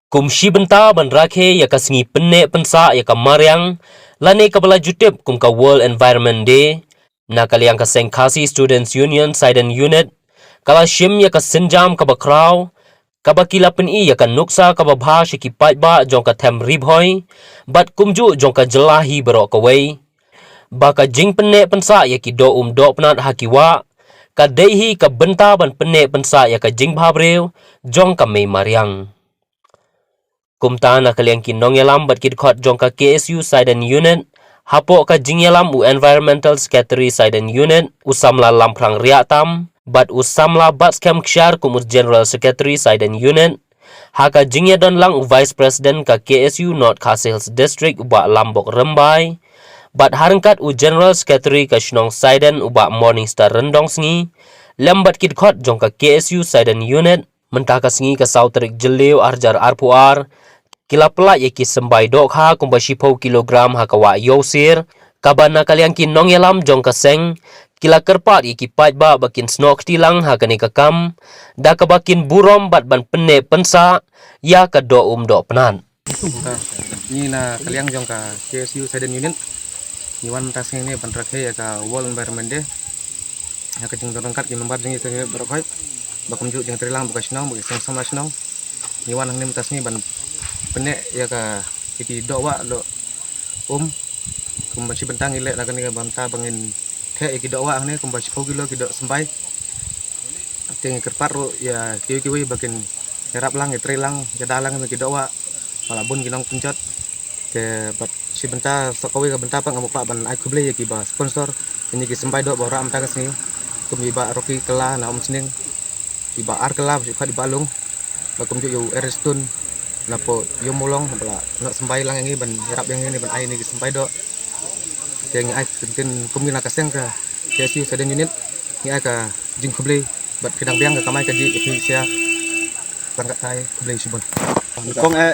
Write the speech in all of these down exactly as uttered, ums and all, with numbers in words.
Kum shi bynta ban rakhe ïa ka sngi pynneh pynsah ïa ka mariang, lane kaba la ju tip kum ka World Environment Day, na ka liang ka seng Khasi Students Union Saiden Unit ka la shim ïa ka sienjam kaba khraw, kaba ki la pyni ïa ka nuksa kaba bha sha ki paidbah jong ka them Ri Bhoi bad kumjuh jong ka jylla hi baroh kawei, ba ka jingpynneh pynsah ïa ki doh um doh pnat ha ki wah ka dei hi ka bynta ban pynneh pynsah ïa ka jingbhabriew jong ka mei mariang. Kumta na ka liang ki nongïalam bad ki dkhot jong ka K S U Saiden Unit, hapoh ka jingïalam u Environmental Secretary Saiden Unit u samla Lamphrang Riahtam bad u samla Batskhem Kshair kum u General Secretary Saiden Unit, ha ka jingïadon lang u Vice President ka K S U North Khasi Hills District u Bah Lambok Rymbai, bad ha ryngkat u General Secretary ka shnong Saiden u Bah Morningstar Ryndongsngi, lem bad ki dkhot jong ka K S U Saiden Unit. Mynta ka sngi ka saw tarik Jylliew arhajar arphew ar, ki la pyllait ïa ki symbai dohkha kumba shiphew kilogram ha ka wah Ïewsir, kaba na ka liang ki nongïalam jong ka seng ki la kyrpad ïa ki paidbah ba kin snoh kti lang ha kane ka kam, da kaba kin burom bad ban pynneh pynsah ïa ka doh um doh pnat. Ngi na ka liang jong ka K S U Saiden Unit ngi wan mynta sngi ne ban rakhe ïa ka World Environment Day. Ïa ka jingdon ryngkat ki member jong ngi Saiden Unit baroh khoit, ba kumjuh jingtreilang bad ka shnong bad ki seng samla shnong. Ngi wan hangne mynta sngi ban pynneh ïa ka, ïa ki doh wah doh um. Kumba shi bynta ngi leh na kane ka bynta ba ngin theh ïa ki doh wah hangne kumba shiphew kilo ki doh symbai. Te ngi kyrpad ruh ïa kiwei kiwei ba kin ïarap lang, ïatreilang, ïada lang ïa ki doh wah ba la bun ki nongpynjot. Te bad shi bynta sa kawei ka bynta pat nga mut pat ban ai khublei ïa ki ba sponsor ïa ki symbai doh ba rah mynta ka sngi, kum i Bah Rocky Kylla na Umsning, i Bah R Kylla ba shu khot i Bah Lung, ba kumjuh ïa u Eriston na poh Ïewmawlong ba la noh symbai lang ïa ngi ban ïarap ïa ngi ban ai ïa ki symbai doh. Te ngi ai ktien kum ngi na ka seng ka K S U Saiden Unit, ngi ai ka jingkhublei bad ka dang biang ka kamai kajih ka phi sha. Ban ka ai khublei shibun. Kong eh,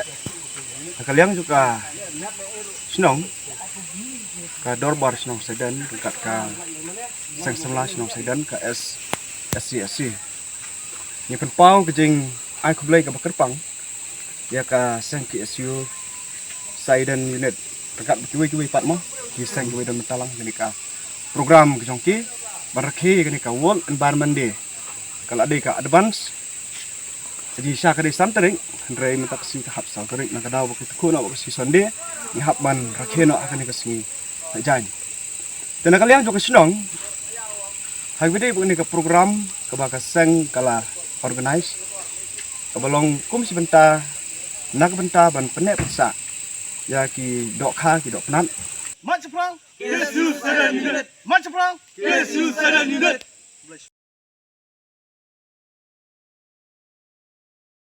na ka liang jong ka shnong, ka dorbar shnong Saiden ryngkat ka seng samla shnong Saiden ka S, S C S C, ngi pynpaw ka jingai khublei kaba kyrpang ïa ka seng K S U Saiden Unit ryngkat bad kiwei kiwei pat mo ki seng kiwei don bynta lang kane ka program ka jong ki ban rakhe ïa kane ka World Environment Day. Ka la dei ka advance, ka jingshisha ka dei san tarik, hynrei mynta ka sngi ka hap saw tarik, na ka daw ba ka tykhu noh ba ka sngi Sunday, ngi hap ban rakhe noh ha kane ka sngi Saitjaiñ. Te na ka liang jong ka shnong, ha kaba ïadei bad kane ka program kaba ka seng ka la organize, kaba long kum shi bynta, na ka bynta ban pynneh pynsah ïa ki dohkha ki dohpnat. Mat shaphrang K S U Saiden Unit. Mat shaphrang K S U Saiden Unit.